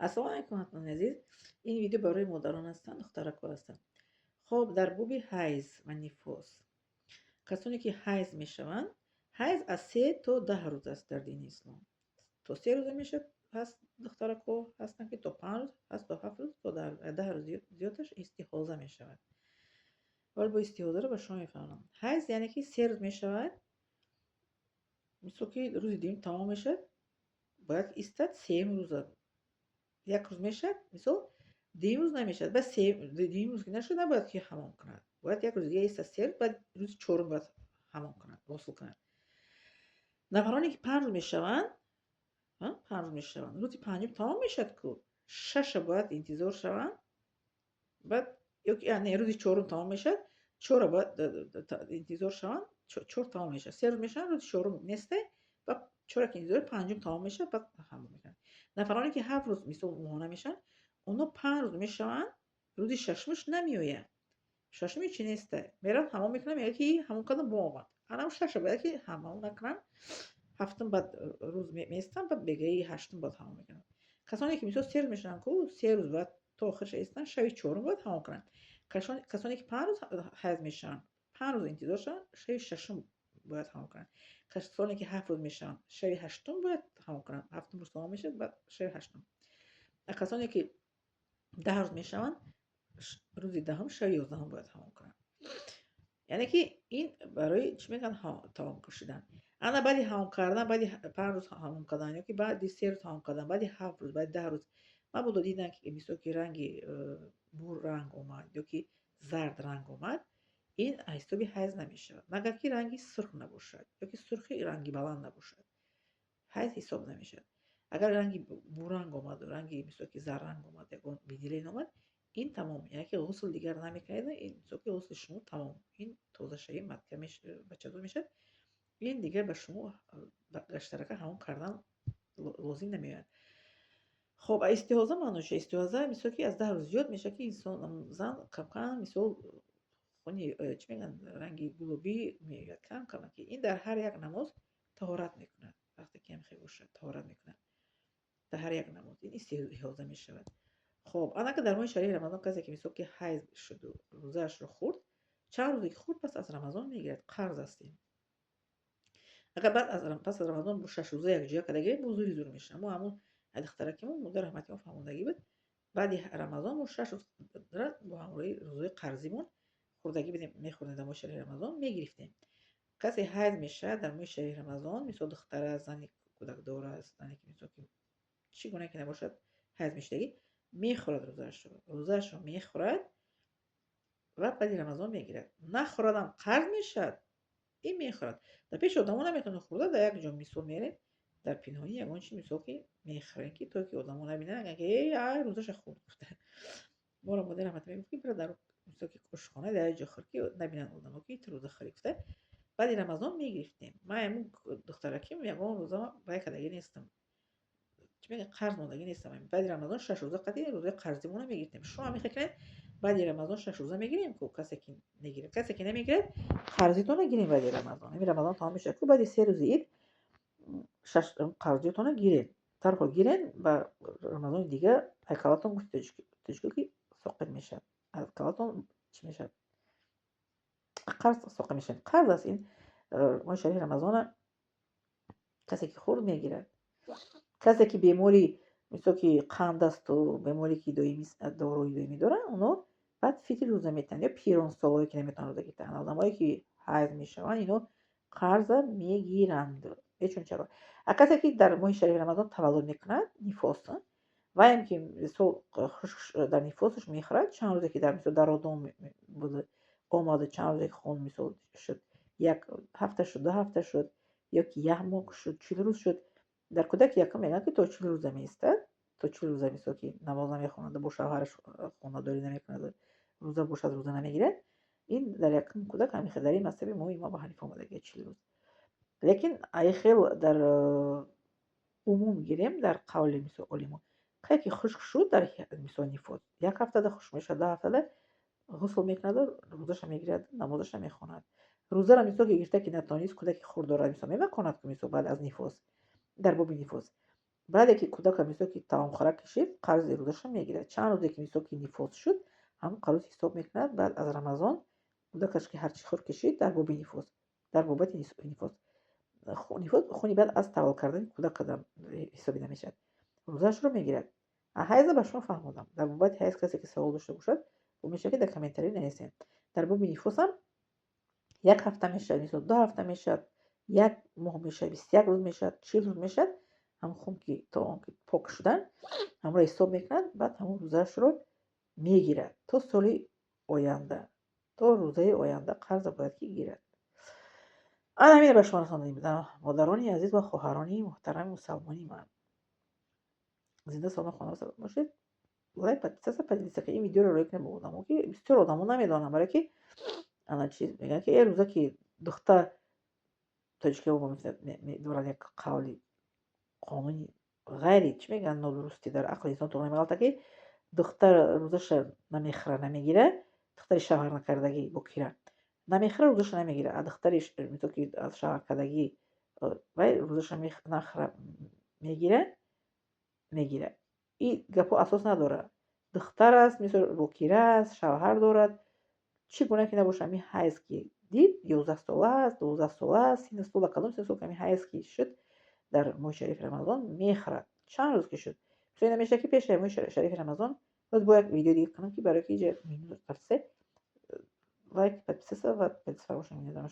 Ассалому алайкум, ҳамватанони азиз. Ин видео барои модарон ҳастанд, духтарако ҳастанд. Хоб, дар боби ҳайз ва нифос. Касоне ки ҳайз мешаванд, ҳайз аз 3 то 10 рӯз аст дар дини ислом. То 3 рӯза мешавад, ҳаст духтарако ҳастанд, ки то 5 рӯз, ҳаст то 7 рӯз, то 10 рӯз зиёдаш истиҳоза мешавад. Вале бо истиҳозаро ба шумо мефаҳмонам. Ҳайз яъне ки 3 рӯз мешавад, мисол ки рӯзи дуюм тамом мешавад, бояд истад сеюм рӯза. Як рӯз мешавад, мисол, дуюм рӯз намешавад, баъд дуюм рӯз ки нашуд, набояд ки ҳамом кунад. Бояд як рӯзи дига истад, 3 рӯз, баъд рӯзи чорум бояд ҳамом кунад, ғусл кунад. Нафароне ки 5 рӯз мешаванд, 5 рӯз мешаванд, рӯзи панҷум тамом мешавад ку, шаша бояд интизор шаванд, баъд ёки не, рӯзи чорум тамом мешавад, чора бояд интизор шаванд, чор тамом мешавад. 3 рӯз мешаванд, рӯзи чорум несте, баъд чора ки интизор, панҷум тамом мешавад, баъд ҳамом мекунанд. Нафароне ки 7 рӯз, мисол, моҳона мешаванд, онҳо 5 рӯз мешаванд, рӯзи шашумаш намеояд. Шашум ҳечи несте. Мераванд, ҳамом мекунанд, мегӯяд, ки ҳамом кардам, бо омад. Анам шаша бояд ки ҳамом накунанд, ҳафтум баъд рӯз меистанд, баъд бегаи ҳаштум бояд ҳамом мекунанд. Касоне ки, мисол, 3 рӯз мешаванд ку, 3 рӯз бояд то охирша истанд, шаби чорум бояд ҳамом кунанд. Касоне ки 5 рӯз ҳайз мешаванд, 5 рӯз интизор шаванд, шаби шашум бояд ҳамом кунанд. Касоне ки 7 рӯз мешаванд, шаби ҳаштум бояд ҳамом кунанд. Ҳафтум рӯз тамом мешавад, баъд шаби ҳаштум. Касоне ки 10 рӯз мешаванд, рӯзи даҳум, шаби 11-ум бояд ҳамом кунанд. Яъне ки ин барои чӣ мегӯянд, тамом шудан. Ана баъди ҳамом кардан, баъди 5 рӯз ҳамом кардан ёки баъди 3 рӯз ҳамом кардан, баъди 7 рӯз, баъди 10 рӯз мабодо дидан, ки мисол ки ранги бур ранг омад ёки зард ранг омад, ин ҳисоби ҳайз намешавад. Магар ки ранги сурх набошад ёки сурхи ранги баланд набошад, ҳайз ҳисоб намешавад. Агар ранги буранг омаду ранги, мисол ки, зарранг омад, ягон выделение омад, ин тамом, яъне ки ғусл дигар намекунед, ин, мисол ки, ғусли шумо тамом, ин тозашавӣ матка бачадон мешавад, ин дигар ба шумо гаштарака ҳамом кардан лозим намеояд. Хоб, истиҳоза маъноша, истиҳоза, мисол ки, аз 10 рӯз зиёд мешавад, ки инсон, зан камкам, мисол, хуни чӣ мегӯянд, ранги гулобӣ меояд кам кам, ки ин дар ҳар як намоз таҳорат мекунад. Вақте ки ҳамхел бошад, таҳорат мекунад дар ҳар як намоз, ин истиҳоза мешавад. Хоб, анака дар моҳи шарифи Рамазон касе ки, мисол ки, ҳайз шуду рӯзаашро хӯрд, чанд рӯзе ки хӯрд, пас аз Рамазон мегирад, қарз аст ин. Агар баъд пас аз Рамазон бо шаш рӯза якҷоя карда гирем, бо зури зур мешавад. Мо ҳамун духтаракимо, модар раҳмати мо фаҳмондагӣ буд, баъди Рамазон мо 6 рӯз бо ҳамроҳи рӯзҳои қарзимон хӯрдагӣ будем, мехӯрдем, дар моҳи шарифи Рамазон мегирифтем. Касе ҳайз мешавад дар моҳи шарифи Рамазон, мисол, духтар аст, зани кӯдакдор аст, зане ки, мисол ки, чӣ гуна ки набошад, ҳайз мешудагӣ, мехӯрад рӯзаашро, рӯзаашро мехӯрад ва баъди Рамазон мегирад. Нахӯрадам, қарз мешавад, ин мехӯрад. Дар пеши одамо наметавонад хӯрда, дар як ҷо, мисол, мерем, дар пинҳонӣ ягон чи, мисол ки, мехӯрем, ки то ки одамо набинанд, ки э ай, рӯзаша хӯрд гуфта. Моро модари раҳматӣ мегуфт, ки бира дар, мисол ки, ошхона, дар як ҷо хӯр, ки набинанд одамо, ки ту рӯза хӯрӣ гуфта. Баъди Рамазон мегирифтем. Ман ҳамун духтараким ягон рӯза вай кардагӣ нестам, чӣ мегӯянд, қарз мондагӣ нестам. Баъди Рамазон 6 рӯза қати рӯзаи қарзимона мегирифтем. Шумо ҳам мехоҳед кунед, баъди Рамазон 6 рӯза мегирем ку, касе ки мегирад, касе ки намегирад, қарзитона гирем баъди Рамазон. Ҳамин Рамазон тамом мешавад ку, баъди 3 рӯзи ид шаш қарзиётона гиред, дарҳол гирен, ба Рамазони дига ҳайкалатон, гуфти тоҷико, ки соқит мешавад, аз калатон чӣ мешавад, қарз соқит мешавад, қарз аст ин. Моҳи шарифи Рамазона касе ки хӯрд, мегирад. Касе ки бемори, мисол ки, қанд асту беморе ки доимӣ доруи доимӣ доранд, онҳо баъд фитри рӯза метиҳанд ё пиронсолое ки наметавонанд рӯза гирифтан. Одамое ки ҳайз мешаванд, ино қарза мегиранд. Бечун чаро? А касе ки дар моҳи шарифи Рамазон таваллуд мекунад, нифос, ваем ки, мисол, дар нифосаш мехӯрад, чанд рӯзе ки дар, мисол, дар роддом буда омаду, чанд рӯзе ки хун, мисол, шуд, як ҳафта шуд, 2 ҳафта шуд ё ки як моҳ шуд, 40 рӯз шуд. Дар кӯдаки якум мегӯянд, ки то 40 рӯза меистад, то 40 рӯза, мисол ки, намоз намехонаду бо шавҳараш хонадорӣ намекунаду рӯза бошад, рӯза намегирад. Ин дар якум кӯдак ҳамин хел дар ин мазҳаби мо имом Абу омадагия, 40 рӯз. Лекин ай хел дар умум гирем, дар қавли, мисол, олимо, кай ки хушк шуд, дар, мисол, нифос як ҳафтада хушк мешавад, 2 ҳафтада ғусл мекунаду рӯзаша мегирад, намозаша мехонад. Рӯзаро, мисол, ки гирифта ки натонист, кӯдаки хурд дорад, мисол, мемаконад ку, мисол, баъд аз нифос, дар боби нифос. Баъде ки кӯдака, мисол, ки таомхӯра кашид, қарзи рӯзаша мегирад. Чанд рӯзе ки, мисол, ки нифос шуд, ҳамон қарз ҳисоб мекунад. Баъд аз Рамазон кӯдакаш ки ҳарчи хӯр кашид, дар боби нифос, дар бобати нифос, нифос хуни баъд аз таваллуд кардани кӯдак ҳисобида мешавад, рӯзаашро мегирад. Ҳайза ба шумо фаҳмодам. Дар бобати ҳайз касе ки савол дошта бошад, мешавад, ки дар комментарий нависем. Дар боби нифосам як ҳафта мешавад, мисол, 2 ҳафта мешавад, як моҳ мешавад, 21 рӯз мешавад, 40 рӯз мешавад. Ҳамон хун ки то он ки пок шудан, ҳамонро ҳисоб мекунад, баъд ҳамон рӯзаашро мегирад то соли оянда, то рӯзаи оянда қарза бояд ки гирад. Ана ҳаминро ба шумо расондем, модарони азиз ва хоҳарони муҳтарами мусалмони ман. Зинда, саломат, хона бошед. Лайк, подписаться, поделиться. Ин видеоро рой кунед ба одамо, ки бисёр одамо намедонанд, барое ки ана чиз мегӯянд, ки э, рӯза ки духтар, тоҷикиҳо доранд як қавли қонуни ғайри, чӣ мегӯянд, нодурустӣ, дар ақли инсон то намеғалта, ки духтар рӯзаша намехӯра, намегира. Духтари шавҳар накардагӣ, бокира, намехӯра, рӯзаша намегира, а духтари, мисол, ки аз шавҳар кардагӣ, вай рӯзаша нахӯра, мегира, мегира. Ин гапҳо асос надорад. Духтар аст, мисол, бокира аст, шавҳар дорад, чӣ гуна ки набошад, ҳамин ҳайз ки дид, 11 сола аст, 12 сола аст, синну сола, кадом синну сол ки ҳамин ҳайз ки шуд, дар моҳи шарифи Рамазон мехӯрад. Чанд рӯз ки шуд, мисол, намешавад, ки пеши моҳи шарифи Рамазон боз бо як видеои дига кунам, ки барои ки иҷа минут се. Лайк, подписаться ва фаромӯш намекунед.